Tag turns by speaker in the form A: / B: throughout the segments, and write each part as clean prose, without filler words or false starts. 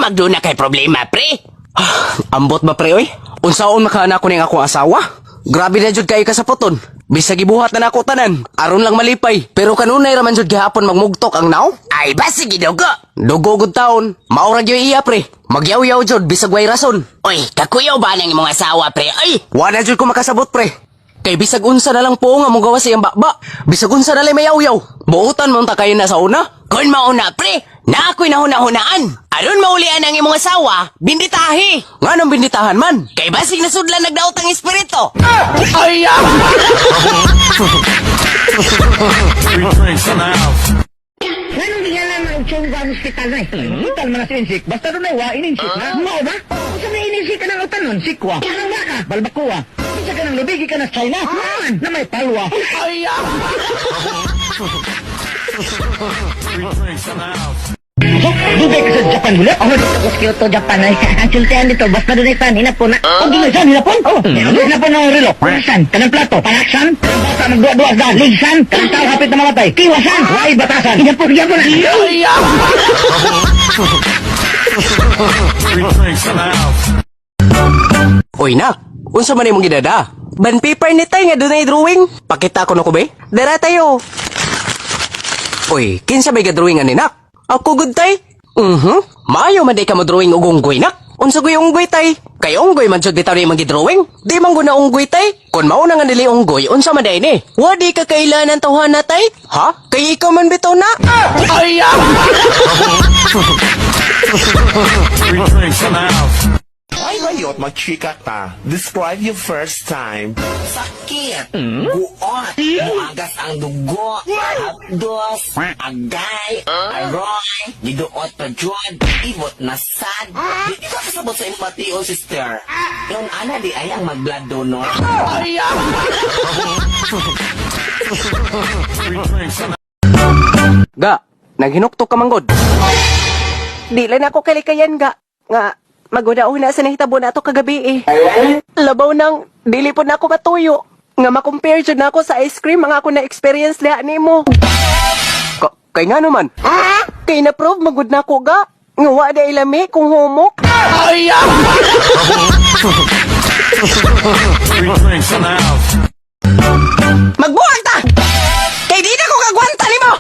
A: magduna kay problema, pre?
B: Ambot ba, pre, oy? Unsaon makaana ko ning akong asawa? Grabe na jud kayo kasapoton. Bisag gibuhat na nako tanan, aron lang malipay. Pero kanunay ra man jud gihapon magmugtok ang naw.
A: Ay, basig gidugo.
B: Dugo gud taon. Mao ra gyud iya, pre. Magyaw-yaw jud bisag way rason.
A: Oy, kakuyaw ba nang imong asawa, pre? Ay,
B: Wa na jud ko makasabot, pre. Kay bisag unsa na lang po nga mogawa sa iyang baba. Bisag unsa na lang mayaw-yaw. Buotan mo ta kayo na sa una.
A: Kung mauna, pre, na ako'y nahuna-hunaan. Aron maulian ang imong asawa, binditahi.
B: Nganong binditahan man?
A: Kay basig nasudlan nagdaot ang espiritu.
B: Ay!
C: Three drinks in the house.
D: Anong gingalan ng tiyong sa hospital na eh? Hospital man na si Insik. Basta doon ay wa, ininsik na. Mao ba? Kung sa may ininsik ka ng utanon, sikwa. Kanang baka, balbakuwa. Isa ka ng lubigi ka na sa China. Man, na may palwa.
C: Three drinks in the house.
D: So, dugay ka sa Japan ulit? Oh, dito ko sa Kyoto, Japan ay. Ang sultihan dito, basta doon ay san, hinapon na. Oh, doon ay san, hinapon? Oh, hinapon ng relo. San, kanang plato, panaksan, kanang bata magduwa-duwa sa daan, ligsan, kanang tao hapit na mamatay, kiwasan, way batasan, hinapon, hinapon na.
C: Three drinks in the house.
B: Oy nak, unsa man imong gidada? Ban paper ni tay nga dunay drawing. Pakita ko na ko be. Dara tayo. Oy, kinsa may ga-drawing ani, nak? Ako gud, tay. Maayo man day ka mo drawing og unggoy, nak. Unsa goy unggoy, tay? Kay unggoy man jud bitaw ni imong gi-drawing. Di man guna unggoy, tay. Kun mao na nga dili unggoy, unsa man day ni? Wa di ka kailanan tawhana, tay? Ha? Kay ikaw man bitaw na. Ay!
C: Three drinks in the house.
E: Ay, mayot, magchika ta. Describe your first time.
F: Sakit, guot, muagas ang dugo, hapdos, agay, aroy, giduot pa jud, ibot na sad. Di ka kasabot sa imong bation, sister. Yung ana di ay ang mag-blood donor.
C: Three drinks in the
B: Ga, naghinuktok ka manggod. Di lang ako kalikayan, ga. Nga, maguna-una sa nahitabo na ato kagabi eh. Labaw nang, dili po na ako matuyo. Nga makompare jud na ako sa ice cream mga ako na experience liha nimo. Kay nga naman. Kay na-prove magud na ako, ga. Nga wa da ilami kung humok.
C: Three drinks in the house.
B: Magbuwag ta! Kay di na ko kagwanta nimo!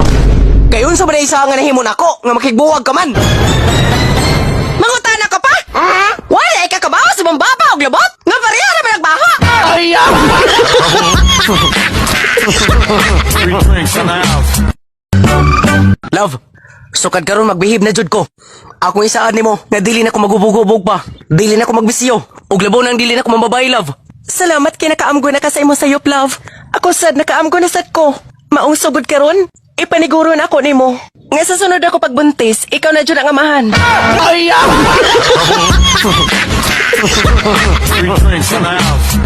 B: Kay unsa ba na isa nga nahimo nako nga makigbuwag ka man?
A: Mangutana ka pa? Wala ka kabaw sa mong baba og lubot? Nga pareha naman nagbaha.
C: Three drinks in the house.
B: Love, sukad karon magbihib na jud ko. Akong isaad nimo nga dili na ko magubog-ubog pa. Dili na ko magbisyo. Ug labaw nang dili na ko mambabay, love.
G: Salamat kay nakaamgo na ka sa imo sayop, love. Ako sad nakaamgo na sad ko. Maong sugod karon, ipaniguro na ako nimo. Nga sa sunod ako pagbuntis, ikaw na jud ang amahan.
C: Three drinks in the house.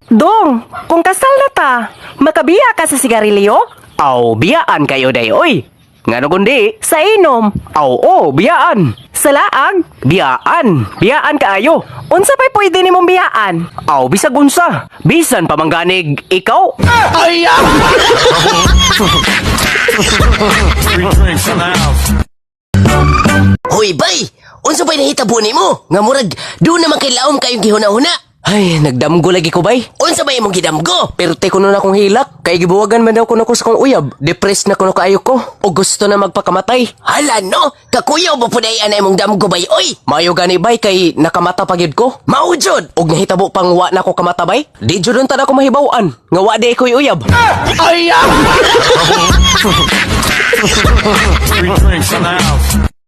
G: Dong, kung kasal na ta, makabiya ka sa sigarilyo?
B: Aw, biyaan kayo day oy. Ngano kundi?
G: Sa inom?
B: Aw, oh, biyaan.
G: Sa laag?
B: Biyaan. Biyaan kaayo.
G: Unsa pa'y pwede nimong biyaan?
B: Aw, bisag unsa. Bisan pamangganig ikaw.
C: Three drinks in the house.
A: Hoy, bay! Unsa pa'y nahitabo nimo? Nga murag, doon naman kay laom kayong gihuna-huna.
B: Ay, nagdamgo lagi ko bay.
A: Unsa ba imong gidamgo?
B: Pero te kuno na akong hilak. Kay gibuwagan man daw kuno ko sa kong uyab. Depressed na kuno kaayo ko. O gusto na magpakamatay.
A: Hala no, kakuyaw ba puday ana imong damgo, bay oy?
B: Maayo gani bay kay nakamata pa gyud ko.
A: Mao jud.
B: Og nahitabo pang wa na ko kamata bay. Di jud unta na ako mahibaw-an nga wa di ko'y uyab.
C: Three drinks in the house.